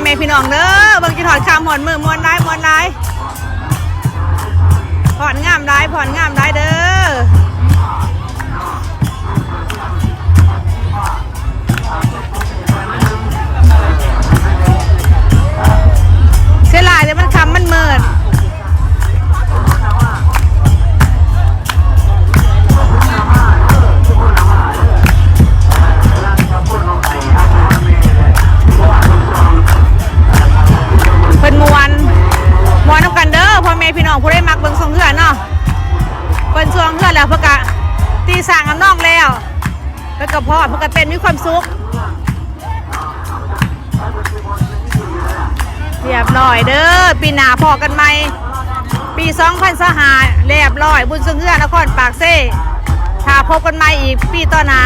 ແມ່ພີ່ນ້ອງເດີ ເບິ່ງກິນຮອດຄ່ຳຮອດມື້ ມ່ວນຫຼາຍ ມ່ວນຫຼາຍ ຟ້ອນງາມຫຼາຍ ຟ້ອນງາມຫຼາຍເດີ. ເສຍດາຍແຕ່ມັນຄ່ຳມັນມືດ ເພິ່ນມ່ວນ ມ່ວນນຳກັນເດີ ພໍ່ແມ່ພີ່ນ້ອງ ຜູ້ໃດມັກເບິ່ງຊ່ວງເຮືອນເນາະ ເພິ່ນຊ່ວງເຮືອນແລ້ວ ເພິ່ນກະຕີຊ້າງນຳນ້ອງແລ້ວ ເພິ່ນກະພ້ອມ ເພິ່ນກະເຕັ້ນມີຄວາມສຸກ. ລຽບຮ້ອຍເດີ ປີໜ້າພໍ້ກັນໃໝ່ ປີສອງພັນຊາວຫ້າ ລຽບຮ້ອຍ ບຸນຊ່ວງເຮືອນນະຄອນປາກເຊ ຖ້າພົບກັນໃໝ່ອີກປີຕໍ່ໜ້າ.